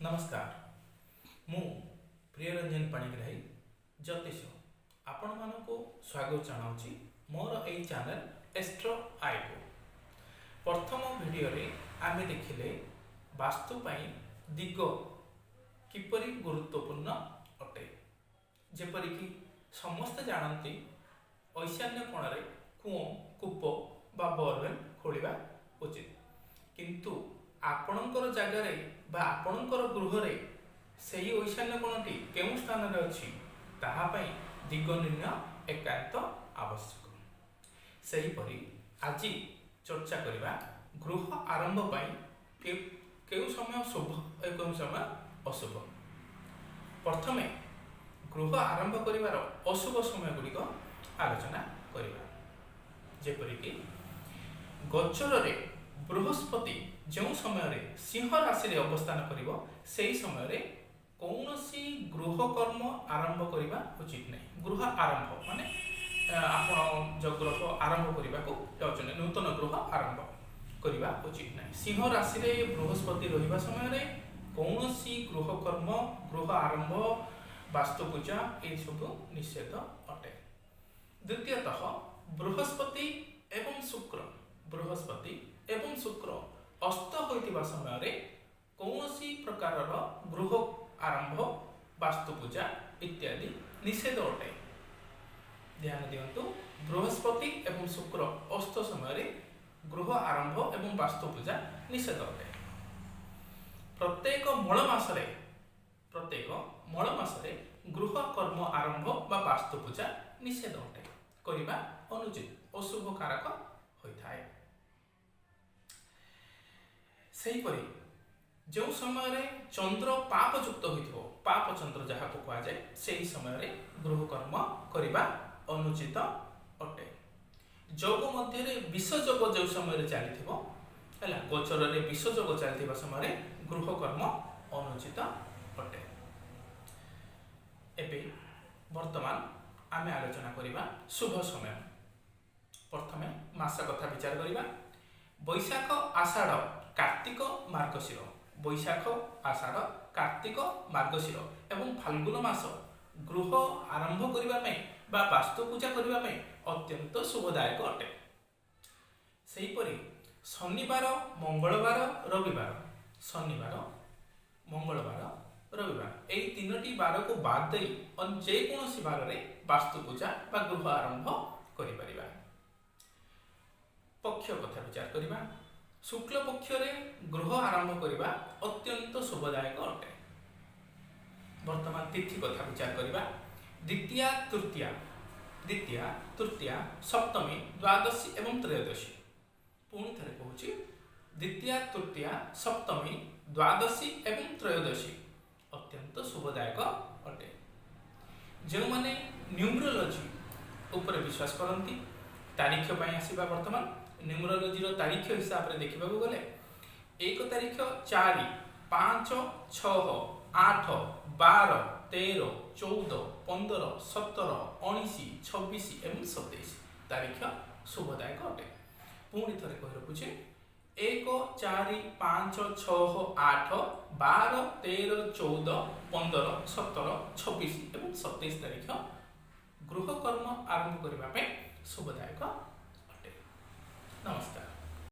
ନମସ୍କାର, ମୁଁ ପ୍ରିୟରଞ୍ଜନ ପାଣିଗ୍ରାହୀ, ଜ୍ୟୋତିଷ, ଆପଣମାନଙ୍କୁ ସ୍ୱାଗତ ଜଣାଉଛି ମୋର ଏଇ ଚ୍ୟାନେଲ ଏଷ୍ଟ୍ରୋ ଆଇକୁ। ପ୍ରଥମ ଭିଡ଼ିଓରେ ଆମେ ଦେଖିଲେ ବାସ୍ତୁ ପାଇଁ ଦିଗ କିପରି ଗୁରୁତ୍ୱପୂର୍ଣ୍ଣ ଅଟେ। ଯେପରିକି ସମସ୍ତେ ଜାଣନ୍ତି, ଐଶାନ୍ୟ କୋଣରେ କୂଅ, କୂପ ବା ବୋରୱେଲ୍ ଖୋଳିବା ଉଚିତ। କିନ୍ତୁ ଆପଣଙ୍କର ଜାଗାରେ ବା ଆପଣଙ୍କର ଗୃହରେ ସେଇ ଐଶାନ୍ୟ କୋଣଟି କେଉଁ ସ୍ଥାନରେ ଅଛି, ତାହା ପାଇଁ ଦିଗ ନିର୍ଣ୍ଣୟ ଏକାନ୍ତ ଆବଶ୍ୟକ। ସେହିପରି ଆଜି ଚର୍ଚ୍ଚା କରିବା ଗୃହ ଆରମ୍ଭ ପାଇଁ କେଉଁ ସମୟ ଶୁଭ ଓ କେଉଁ ସମୟ ଅଶୁଭ। ପ୍ରଥମେ ଗୃହ ଆରମ୍ଭ କରିବାର ଅଶୁଭ ସମୟ ଗୁଡ଼ିକ ଆଲୋଚନା କରିବା। ଯେପରିକି ଗୋଚରରେ ବୃହସ୍ପତି ଯେଉଁ ସମୟରେ ସିଂହ ରାଶିରେ ଅବସ୍ଥାନ କରିବ, ସେହି ସମୟରେ କୌଣସି ଗୃହ କର୍ମ ଆରମ୍ଭ କରିବା ଉଚିତ ନାହିଁ। ଗୃହ ଆରମ୍ଭ ମାନେ ଆପଣ ଯେଉଁ ଗୃହ ଆରମ୍ଭ କରିବାକୁ ଯାଉଛନ୍ତି, ନୂତନ ଗୃହ ଆରମ୍ଭ କରିବା ଉଚିତ ନାହିଁ। ସିଂହ ରାଶିରେ ବୃହସ୍ପତି ରହିବା ସମୟରେ କୌଣସି ଗୃହ କର୍ମ, ଗୃହ ଆରମ୍ଭ, ବାସ୍ତୁ ପୂଜା ଏସବୁ ନିଷେଧ ଅଟେ। ଦ୍ୱିତୀୟତଃ, ବୃହସ୍ପତି ଏବଂ ଶୁକ୍ର ଅସ୍ତ ହୋଇଥିବା ସମୟରେ କୌଣସି ପ୍ରକାରର ଗୃହ ଆରମ୍ଭ, ବାସ୍ତୁ ପୂଜା ଇତ୍ୟାଦି ନିଷେଧ ଅଟେ। ଧ୍ୟାନ ଦିଅନ୍ତୁ, ବୃହସ୍ପତି ଏବଂ ଶୁକ୍ର ଅସ୍ତ ସମୟରେ ଗୃହ ଆରମ୍ଭ ଏବଂ ବାସ୍ତୁ ପୂଜା ନିଷେଧ ଅଟେ। ପ୍ରତ୍ୟେକ ମଳ ମାସରେ ଗୃହ କର୍ମ ଆରମ୍ଭ ବା ବାସ୍ତୁ ପୂଜା ନିଷେଧ ଅଟେ, କରିବା ଅନୁଚିତ, ଅଶୁଭ କାରକ ହୋଇଥାଏ। ସେହିପରି ଯେଉଁ ସମୟରେ ଚନ୍ଦ୍ର ପାପଯୁକ୍ତ ହୋଇଥିବ, ପାପ ଚନ୍ଦ୍ର ଯାହାକୁ କୁହାଯାଏ, ସେହି ସମୟରେ ଗୃହକର୍ମ କରିବା ଅନୁଚିତ ଅଟେ। ଯୋଗ ମଧ୍ୟରେ ବିଷ ଯୋଗ ଯେଉଁ ସମୟରେ ଚାଲିଥିବ, ହେଲା, ଗୋଚରରେ ବିଷ ଯୋଗ ଚାଲିଥିବା ସମୟରେ ଗୃହକର୍ମ ଅନୁଚିତ ଅଟେ। ଏବେ ବର୍ତ୍ତମାନ ଆମେ ଆଲୋଚନା କରିବା ଶୁଭ ସମୟ। ପ୍ରଥମେ ମାସ କଥା ବିଚାର କରିବା। ବୈଶାଖ, ଆଷାଢ଼, କାର୍ତ୍ତିକ, ମାର୍ଗଶିର। ବୈଶାଖ, ଆଷାଢ଼, କାର୍ତ୍ତିକ, ମାର୍ଗଶିର ଏବଂ ଫାଲ୍ଗୁନ ମାସ ଗୃହ ଆରମ୍ଭ କରିବା ପାଇଁ ବା ବାସ୍ତୁ ପୂଜା କରିବା ପାଇଁ ଅତ୍ୟନ୍ତ ଶୁଭଦାୟକ ଅଟେ। ସେହିପରି ଶନିବାର, ମଙ୍ଗଳବାର, ରବିବାର, ଶନିବାର, ମଙ୍ଗଳବାର, ରବିବାର, ଏଇ ତିନୋଟି ବାରକୁ ବାଦ ଦେଇ ଯେକୌଣସି ବାରରେ ବାସ୍ତୁ ପୂଜା ବା ଗୃହ ଆରମ୍ଭ କରିପାରିବା। ପକ୍ଷ କଥା ବିଚାର କରିବା। ଶୁକ୍ଳ ପକ୍ଷରେ ଗୃହ ଆରମ୍ଭ କରିବା ଅତ୍ୟନ୍ତ ଶୁଭଦାୟକ ଅଟେ। ବର୍ତ୍ତମାନ ତିଥି କଥା ବିଚାର କରିବା। ଦ୍ୱିତୀୟା, ତୃତୀୟା, ଦ୍ୱିତୀୟା, ତୃତୀୟା, ସପ୍ତମୀ, ଦ୍ୱାଦଶୀ ଏବଂ ତ୍ରୟୋଦଶୀ। ପୁଣି ଥରେ କହୁଛି, ଦ୍ୱିତୀୟା, ତୃତୀୟା, ସପ୍ତମୀ, ଦ୍ୱାଦଶୀ ଏବଂ ତ୍ରୟୋଦଶୀ ଅତ୍ୟନ୍ତ ଶୁଭଦାୟକ ଅଟେ। ଯେଉଁମାନେ ନ୍ୟୁମରୋଲୋଜି ଉପରେ ବିଶ୍ୱାସ କରନ୍ତି, ତାରିଖ ପାଇଁ ଆସିବା। ବର୍ତ୍ତମାନ ନ୍ୟୁମରୋଲୋଜିର ତାରିଖ ହିସାବରେ ଦେଖିବାକୁ ଗଲେ 1 ତାରିଖ, 4, 5, 6, 8, 12, 13, 14, 15, 17, 19, 26 ଏବଂ 27 ତାରିଖ ଶୁଭଦାୟକ ଅଟେ। ପୁଣି ଥରେ କହି ରଖୁଛି, 1, 4, 5, 6, 8, 12, 13, 14, 15, 17, 26 ଏବଂ 27 ତାରିଖ ଗୃହକର୍ମ ଆରମ୍ଭ କରିବା ପାଇଁ ଶୁଭଦାୟକ ଅଟେ। ନମସ୍କାର।